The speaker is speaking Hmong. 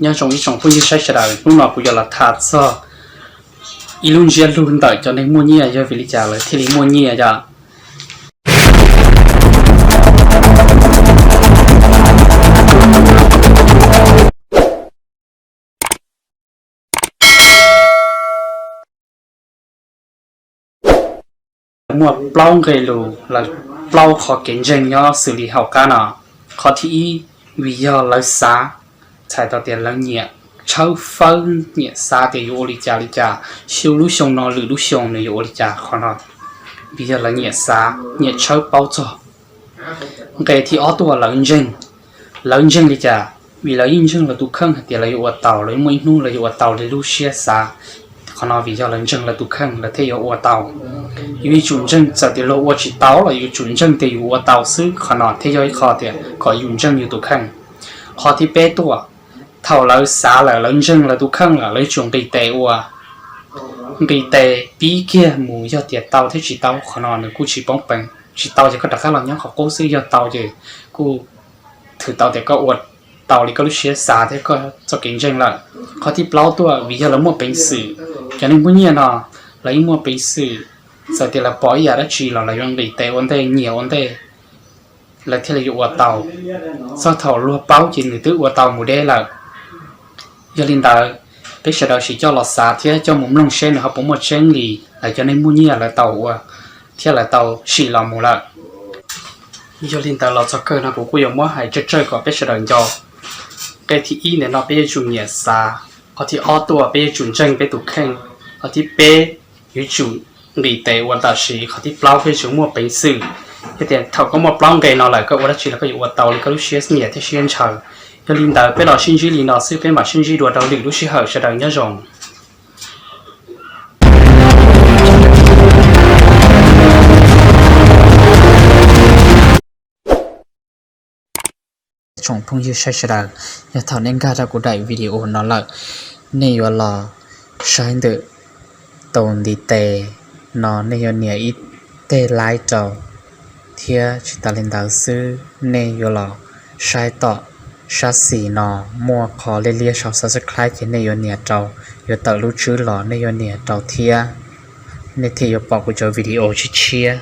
Nyob zoo ib tsoom phooj ywg saib sawv daws, hnub no kuv yuav los tham txog ib lub ntsiab lus ntawm cov neeg muaj nyiaj, yog vim li cas lawv thiaj li muaj nyiaj yom. Muaj plaub nqe lus, plaub qhov kev ntseeg nyob xws li hauv qab no. Qhov thib ib, vim yog lawv xav, txhais tau tias lawv nyiam tshawb fawb, nyiam xav tias yuav ua li cas li cas, xyov lub xyoo no lwm lub xyoo nws yuav ua li cas qhov no. Vim yog lawv nyiam xav, nyiam tshawb paub txog. Nqe thib ob tuaj, lawv ntseeg. Lawv ntseeg li cas? Vim lawv yeej ntseeg lawv tus kheej hais tias lawv yuav ua tau, lawv muaj ib hnub lawv yuav ua tau li lub siab xav. Qhov no vim yog lawv ntseeg lawv tus kheej lawv thiaj yuav ua tau. Yus yuav tsum ntseeg, txawm tias luag ua tsis tau los yus yuav tsum ntseeg tias yus ua tau xwb. Qhov no thiaj yog ib qho tias kom yus ntseeg yus tus kheej. Qhov thib peb tuaj, thaum lawv xav lawm, lawv ntseeg lawv tus kheej lawm, lawv yuav tsum nqis tes ua. Nqis tes pib kiag mus, yog tias tau thiab tsis tau, qhov no nws kuj tsis poob peev. Tsis tau ces koj rov qab los nyob qhov qub xwb, yog tau ces kuj thwm tau tias koj ua tau li koj lub siab xav thiab koj txoj kev ntseeg lawm. Qhov thib plaub tuaj, vim yog lawv muaj peev xwm. Cov neeg muaj nyiaj no, lawv yeej muaj peev xwm, txawm tias lawv pom ib yam dab tsi los lawv yuav nqis tes ua ntej, nyiam ua ntej, lawv thiaj li yuav ua tau. Txog thaum luag paub ces nws twb ua tau mus deb lawm. Yog li ntawd, peb sawv daws sim coj los xav thiab coj mus mloog seb nws ho puas muaj tseeb li lawv cov neeg muaj nyiaj lawv tau ua thiab lawv tau sim los mus lawm. Yog li ntawd, los txog kawg no kuv kuj yuav muab hais tsawg tsawg kom peb sawv daws nco. Nqe thib ib ntawm no peb yuav tsum nyiam xav. Qhov thib ob tuaj, peb yuav tsum ntseeg peb tus kheej. Qhov thib peb, yuav tsum nqis tes ua tam sim. Qhov thib plaub, peb yuav tsum muaj peev xwm. Yog tias thaum koj muaj plaub nqe no lawm, koj ua dab tsi los koj yuav ua tau li koj lub siab nyiam thiab siab ntshaw. Yog li ntawd, peb los sib ntsib li no xwb, peb mam sib ntsib dua rau lwm lub sij hawm, sawv daws nyob zoo. Tsoom phooj ywg saib sawv daws, yog thaum nej nkag rau kuv daim video no lawm, nej yuav los saib ntawm tus ntiv tes no, nej yuav nias ib teg like rau, thiab tsis tas li ntawd xwb, nej yuav los saib tom sab xis no muaj qhov liab liab sau subscribe ces nej yuav nias rau, yuav tawm lub tswb los nej yuav nias rau thiab, nej thiaj yuav pom kuv cov video tshiab tshiab.